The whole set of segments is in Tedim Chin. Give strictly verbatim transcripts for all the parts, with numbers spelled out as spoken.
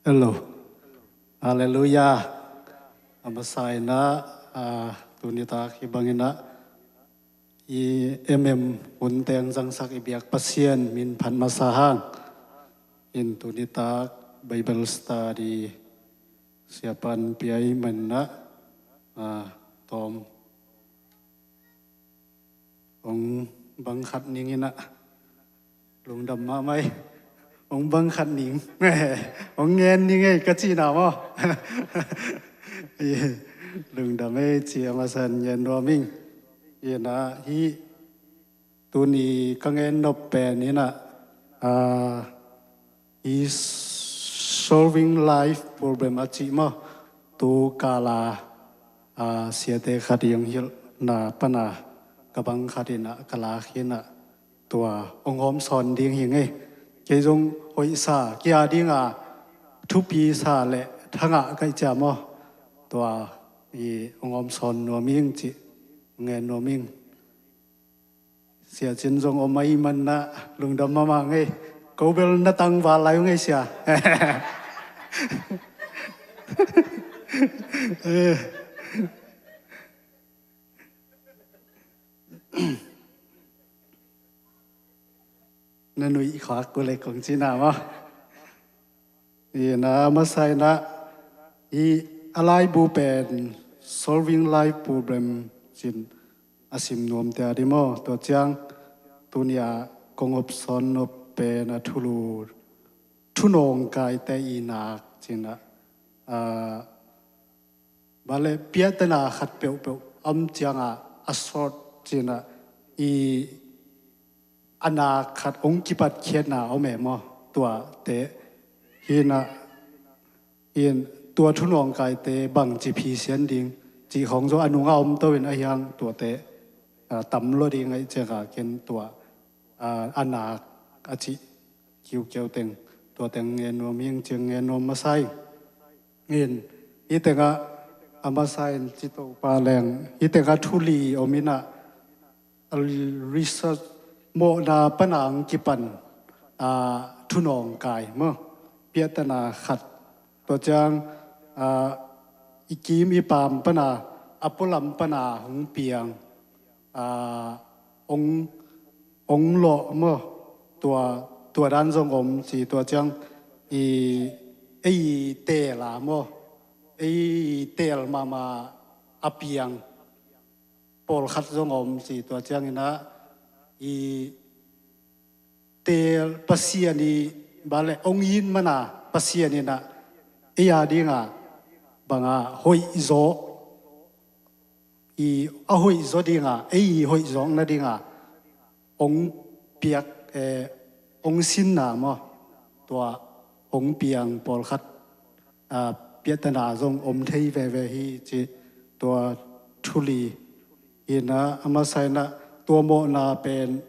Hello. Halleluiah. A masa in ah, a, tuni tak hih bangin ah i M M hun teng zangsak i biak Pasian min phat masa hang. In tuni tak Bible study siapan piai man ah, a, tawm hong bang khat ning in ah, lungdam mahmah ei. Hong bang khat ning. Hong ngen ning ei ka cihna maw? Lungdam ei ci a masa in ngen nuam ing. In ah hih tuni ka ngen nop pen in ah, a, i solving life problem a cih maw, tu kala, a, siate khat i hong hilhna pana ka bang khat in ah ka lak hi in ah, tua hong hawmsawn ding hi ing ei. Kei zong hoihsa, kei a dinga thupisa le thangah ka hih ciang maw, tua i hong hawmsawn nuam ing cih ngen nuam ing. Sia Cin zong om ahih man ah lungdam mahmah ing ei. Ko bel na tangval lai ung ei sia. Na nuih khak uh leh kong cihna maw? In ah a masa in ah, i a laibu pen solving life problem ci-in a sim nuam te a di maw? Tua ciang tuni a kong hawmsawn nop pen a thulu, thunawngkaite i nak ci-in ah, a, bale piahtana khat peuhpeuh om ciangah a sawt ci-in ah i a nak khat hong kipatkhiatna om e maw? Tuate hi in ah, in tua thunawngkaite bangci phisian ding cih khawng zong a nungah om to in, a hiang tuate, a, tam lua ding ahih ciangah ken tua, a, a nak a cih kiukiau teng, tua teng ngen nuam ing ci-in ngen nuam masa ing. In hih tengah a masa in ci topa leng hih tengah thuli om in ah, a, research, mawhna pana hong kipan, a, thunawngkai maw, piahtana khat. Tua ciang, a, i kim i paam pana, a pualam pana hong piang, a, hong, hong lawh maw, tua, tua dan zong om ci. Tua ciang i, ei teel a maw, ei teel mahmah a piang pawlkhat zong om ci. Tua ciangin ah i teel Pasian i, bale hong it mana Pasian in ah ei a dinga banga hoihzaw, i a hoihzaw dinga, ei i hoihzawk nadinga hong piak, eh, hong sinna maw, tua hong piang pawlkhat, a, piahtana zong om thei veve hi ci. Tua thuli in ah a masa in ah tua mawhna pen,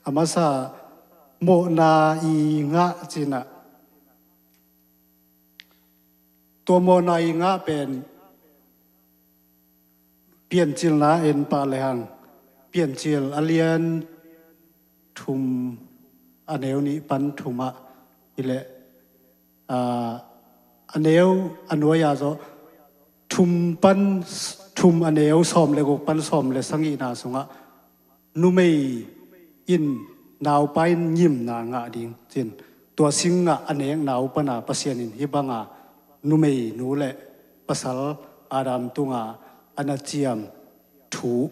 a masa mawhna i ngah ci-in ah, tua mawhna i ngah pen Piancilna en pah lehang, Piancil a lian thum, a neu nih pan thum ah hi leh, a, a neu a nuai-a zawh thum pan, thum a neu sawm le guk pan sawm le sagihna sungah numei in naupa in ngimna ngah ding ci-in, tua sing ah a nekna uh pana Pasian in hih banga numeinu le pasal Adam tunga a na ciam thu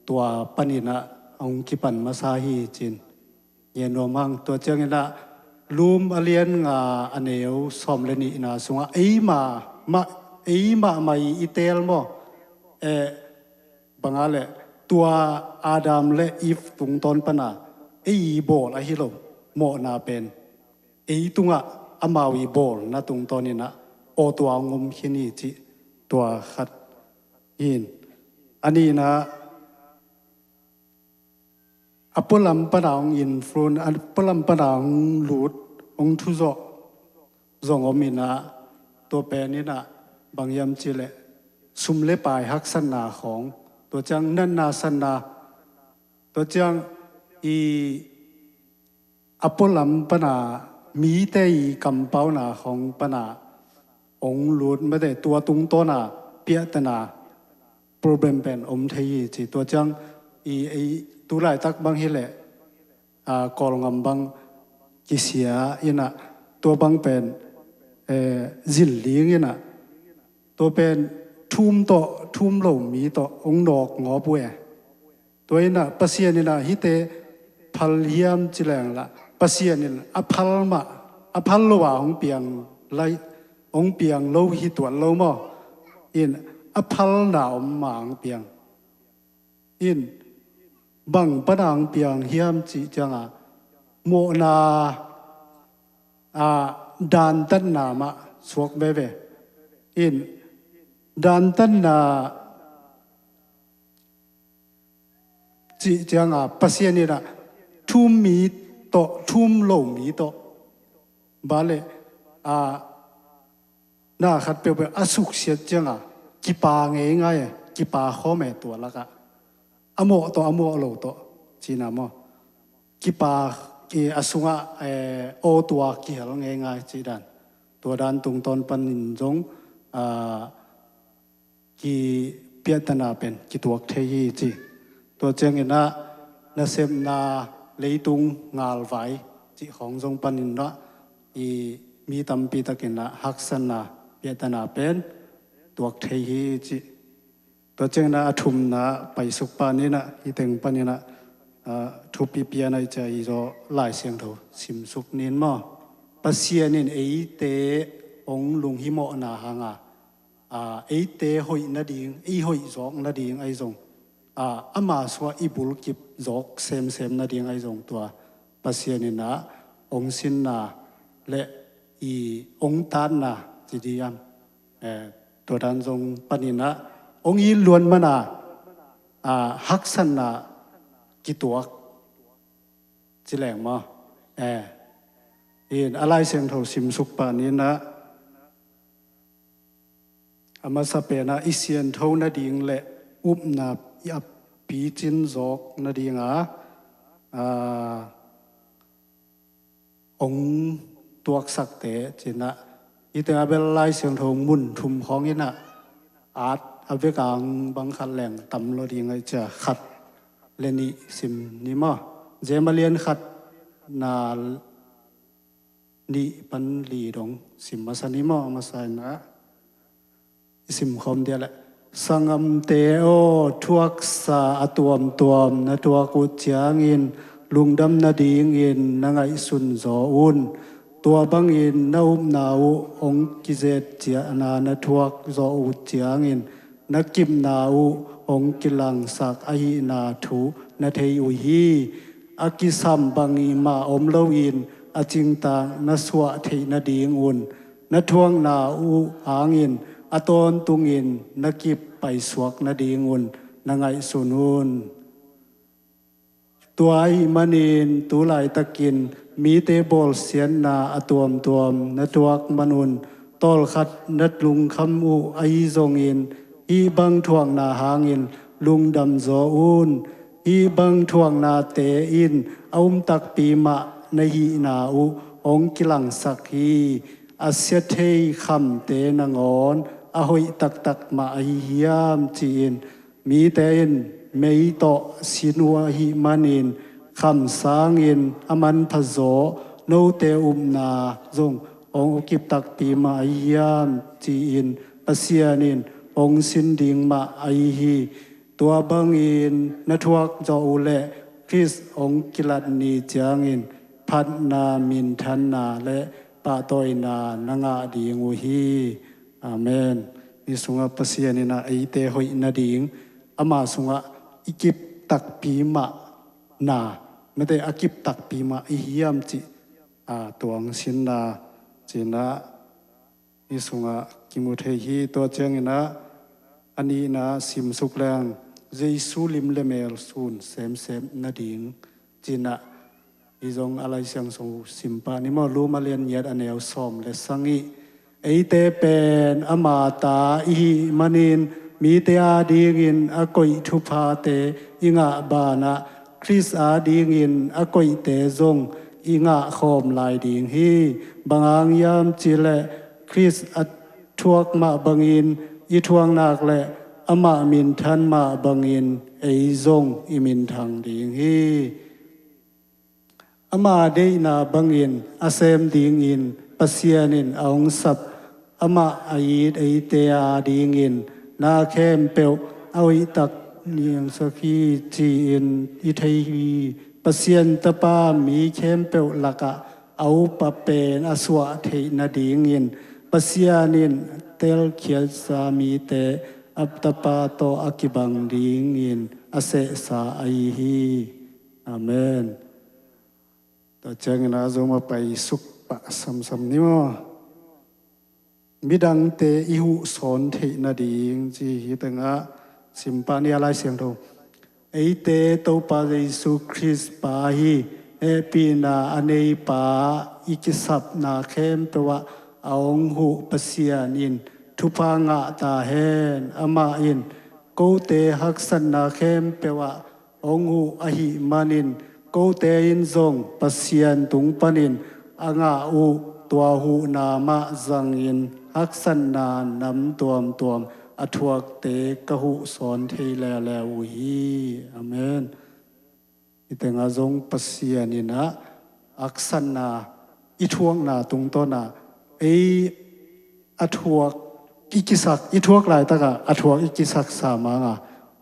tua panin ah hong kipan masa hi ci-in ngen nuam hang. Tua ciangin ah Rom a lian nga a neu sawm le nihna sungah eima mah, eima mah i teel maw, eh, banga le tua Adam le Eve tungtawn pana ei i bawl ahi lo, mawhna pen ei tungah amau i bawlna tungtawn in ah aw tua hong om khin hi cih tua khat hi in. A nihna, a pualam pana hong influence, a pualam pana hong lut, hong thuzawh zong om in ah, tua pen in ah bang hiam cih leh sum le pai haksatna khawng, tua ciang natna satna, tua ciang i a pualam pana mite i kampauna khong pana ong lut mate tua tungtawna piahtana problem pen om thei hi ci. Tua ciang i, i tulaitak bang hileh a, Kawlngam bang kisia inah tua bang pen, eh, zinling inah tua pen thum tawh thum lo mi tawh ong nawk ngawp uh e. Tua inah Pasian inah hihte phal hiam ci leng lah Pasian in a phal mah, a phal lo a hong piang lai, hong piang lo hi tuat lo maw? In a phalna om mah hong piang. In bang pana hong piang hiam cih cianga mawhna, a, dantatna mah suak veve. In dantatna cih cianga Pasian inah thum mi tawh thum lo mi tawh bale, a, na khat peuhpeuh a suksiat cianga kipa ngeingai e, kipa khawm e tua lakah. A mawh tawh a mawh lo tawh cina maw? Kipa, i, a sungah, eh, aw tua kihel ngeingai cih dan. Tua dan tungtawn panin zong, a, kipiahtana pen kituak thei hi ci. Tua cianginah nasepna leitung ngalvai cih khawng zong paninah i mi tampi takinah haksatna piahtana pen tuak thei hi ci. Tua cianginah a thumna paisuk paninah hiteng paninah, ah, thupi pianah i cia i zaw Lai Siangtho simsuk nin maw? Pasian in eite ong lunghimawhna hanga, a, eite hoih nading, ei hoih zawk nading ahi zong, a, ama suah i bulkip zawk semsem nading ahi zong tua Pasian inah ong sinna le i ong tatna ci diam, eh, tua dan zong paninah ong it luan mana, a, haksatna kituak ci leng maw? Eh, in a Lai Siangtho simsuk paninah a masa penah i siantho nading le upna i a picin zawk nadinga, a, ong tuaksakte cinah hiteng a bel Lai Siangtho mun thum khawng inah at a vekang bang khat leng tam lo ding ahi cia khat le nih sim ni maw? Jem a lian khat na nih pan li dong sim masa ni maw? A masa inah i simkhawm dia leh, sangamte aw, thuaksa a tuamtuam na thuak uh ciangin lungdam nadingin na ngaihsun zaw un. Tua bangin na upna uh hong kizet ciahna na thuak zawh uh ciangin na kipna uh hong kilangsak ahihna thu na thei uh hi. A kisam bangmah om loin a cingtak na suah theih nadingun na thuakna uh hangin a tawntungin na kip paisuak nadingun na ngaihsun un. Tua ahih manin tu laitakin mite bawlsiatna a tuamtuam na thuak manun tawlkhat na lungkham uh ahi zongin hih bang thuakna hangin lungdam zaw un. Hih bang thuaknate in a um takpi mah na hihna uh hong kilangsak hi. A sia thei khamte nangawn a hoih taktak mah ahi hiam ci-in mite in mei tawh sin uh ahih manin kham sangin a manpha zaw note upna zong hong kip takpi mah ahi hiam ci-in Pasian in hong sin ding mah ahi hi. Tua bangin na thuak zawh uh leh Khrist hong kilat ni ciangin phatna, minthanna le pahtawina na ngah ding uh hi. Amen. Hih sungah Pasian in ah eite hoih nading ama sungah i kip takpi mah na, mate a kip takpi mah i hiam cih, a, tuang sinna cinah hih sungah kimu thei hi. Tua ciangin ah a nihna simsuk leng Jesu lim le mel sun semsem nading cinah hih zong a Lai Siangtho simpah ni maw, Rom a lian giat a neu sawm le sagih. Eite pen ama ta i hih manin mite adingin a koih thuphate i ngah banah Khrist adingin a koihte zong i ngah khawm lai ding hi. Bang hang hiam cih leh Khrist a thuak mah bangin i thuak nak leh amah minthan mah bangin ei zong i minthang ding hi. Ama deihna bangin a sem dingin Pasian in a hong sap amah a it eite a dingin na khempeuh a hoihtak niangsak hi ci-in i thei hi. Pasian Tapa mi khempeuh lakah a upa pen a suah theih nadingin Pasian in telkhiatsa mite a Tapa tawh a kibang dingin a sehsa ahi hi. Amen. Tua ciangin a zom a pai suk pah samsam ni maw? Midangte i huh sawn theih nading ci hi tengah simpah ni a Lai Siangtho. Eite Topa Jesu Khrist pa hi, hehpihna a nei pa i kisapna khempeuh ah a hong huh Pasian in thupha ngah ta hen. Amah in kote haksatna khempeuh ah hong huh ahih manin kote in zong Pasian tung panin a ngah uh tua huhna mah zangin haksatna nam tuamtuam a thuakte ka huh sawn thei leuleu uh hi. Amen. Hi tengah zong Pasian in a haksatna i thuakna tungtawn a ei a thuak i kisak, i thuak laitak a a thuak i kisaksa mang a,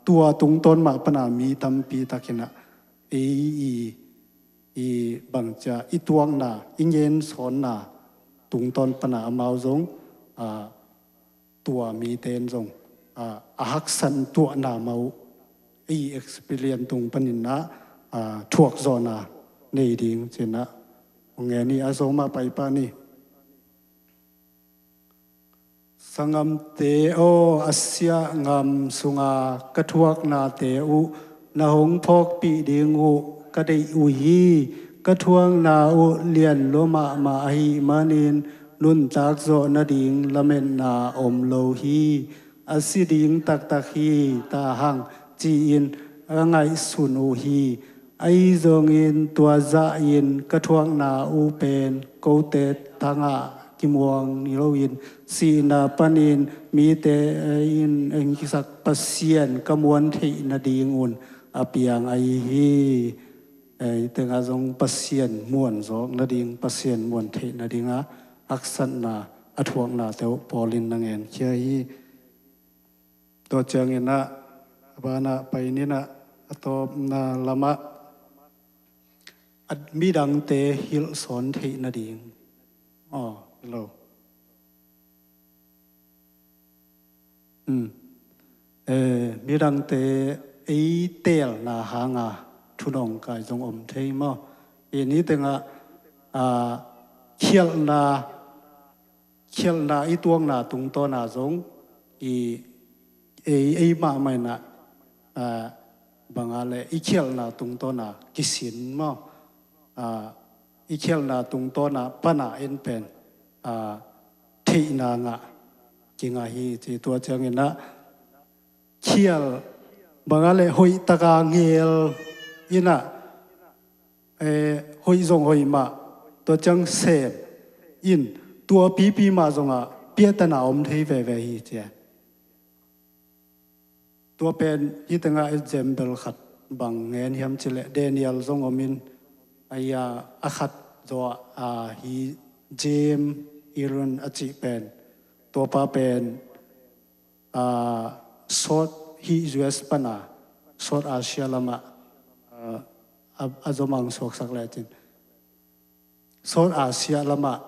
tua tungtawn mah pan a mi tampi tak in a ei i, i bangci a i tuakna, i ngen sawnna tungtawn pan a amau zong a, tua mite in zong a, a haksat tuahna mah uh i experience tung panin a, a thuak zawhna nei ding ci-in a hong ngen hi. A zom a pai pah ni. Sanggamte aw, a siah ngam sunga ka thuaknate uh na hong phawkpih ding uh ka deih uh hi. Ka thuakna uh lian lua mahmah ahih manin nuntak zawh nading lametna om lo hi. A si ding taktak hi ta hang ci-in a ngaihsun uh hi. Ahi zongin tua zahin ka thuakna uh pen kote thangah kimuang loin sihna panin mite in hong kisak Pasian ka muan theih nadingun a piang ahi hi. Ei tengah zong Pasian muan zawk nading, Pasian muan theih nadinga haksatna a thuaknate uh Paul in na ngenkhia hi. Tua ciangin a, a banah pai nin a, a tawpna lamah a midangte hilh sawn theih nading. Aw, hello. Um. Eh, midangte ei teelna hanga thunawngkai zong om thei maw? Hi ni tengah, ah, khialhna, khialhna i tuakna tungtawna zong i ei, ei mahmah in a, ah, banga le i khialhna tungtawna kisin maw? Ah, i khialhna tungtawna pana en pen, ah, theihna ngah kingah hi ci. Tua ciangin a khial banga le hoih taka ngel in a, eh, hoih zong hoih mah, tua ciang sem in tua pipi mah zongah piahtana om thei veve hi ci. Tua pen hi tengah example khat bang ngen hiam cih leh Daniel zong om in, a, a khat zaw a, hi Jim Iron a cih pen, tua pa pen, a, South, hi U S pana, South Asia lamah, a, a, a zomang suaksak lecin South Asia lamah,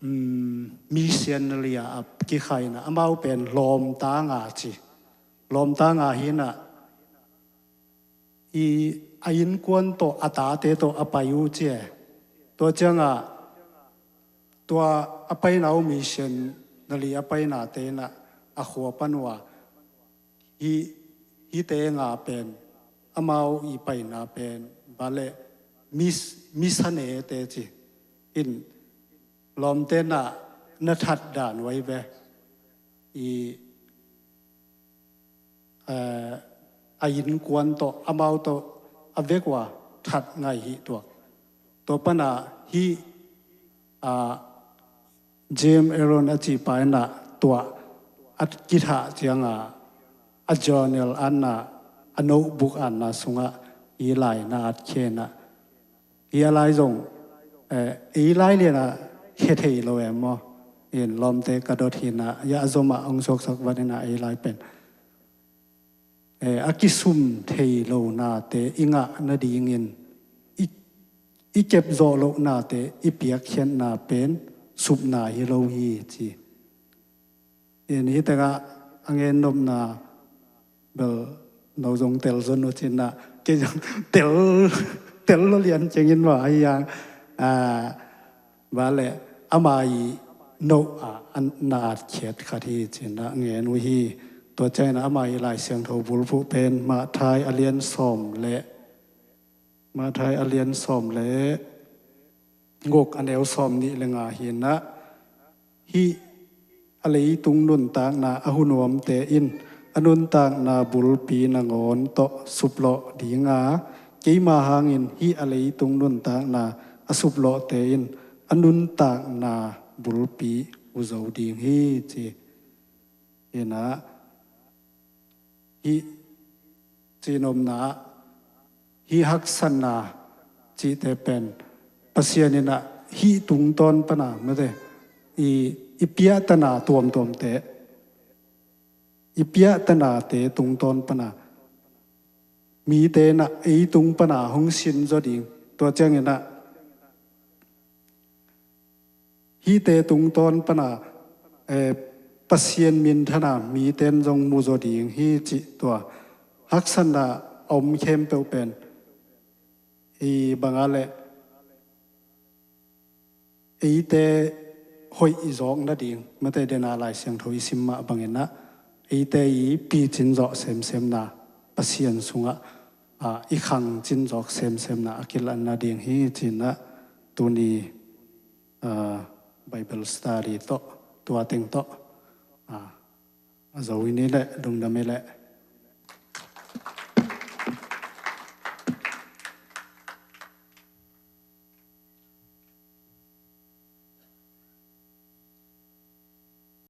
um, missionary a kikhaina, amau pen lawmta nga ci. Lawmta nga hi in a, i a innkuan tawh a tate tawh a pai uh ci e. Tua ciangah tua a paina uh missionary a painate in a, a khua pan uh a, hi, hite nga pen amau i paina pen bale mis, misanete ci in lawmte na, na that dan uh ahi ve. I, eh, a innkuan tawh amau tawh a vek uh a that ngai hi tuak. Tua pana hih, ah, Jim Elroy a cihpa inah tua a kithah cianga a journal anna, a notebook anna sungah hih lai na at khenah, hih a lai zong, eh, ei lai lianah khe thei lo em maw? In lawmte ka dot hinah, ya a zomah hong suaksak vat inah ei lai pen, eh, a kisum thei lo nate i ngah nadingin i, i kepzawh loh nate i piakkhiatna pen supna hi lo hi ci. In hih tengah a ngennopna bel no zong tel zon uh cinah, kei zong tel, tel lo lian ciangin mah ahi hang, ah, bale ama i no a, a na atkhiat khat hi cinah ngen uh hi. Tua ciangin ama i Lai Siangtho bulphuh pen Matthai a lian sawm le, Matthai a lian sawm le guk a neu sawm nih le nga hinah, hih a leitung nuntakna a hunuamte in a nuntakna bulpi nangawn tawh suplawh dinga, keima hangin hih a leitung nuntakna a suplawhte in a nuntakna bulpi uh zo ding hi ci. Hinah hih cihnopna, hih haksatna cihte pen Pasian inah hih tungtawn pana mate i, i piahtana tuamtuamte, i piahtanate tungtawn pana mite inah ei tung pana hong sin zaw ding. Tua cianginah hihte tungtawn pana, eh, Pasian minthana miten zong mu zaw ding hi cih tua haksatna a om khempeuh pen i banga le eite hoih i zawk nading, mate dena Lai Siangtho i sim mah banginah eite i picin zawh semsemna, Pasian sungah, ah, i khangcin zawk semsemna a kilat nading hi cinah tuni, ah, Bible study tawh, tua teng tawh, ah, a zo i ni leh lungdam i leh.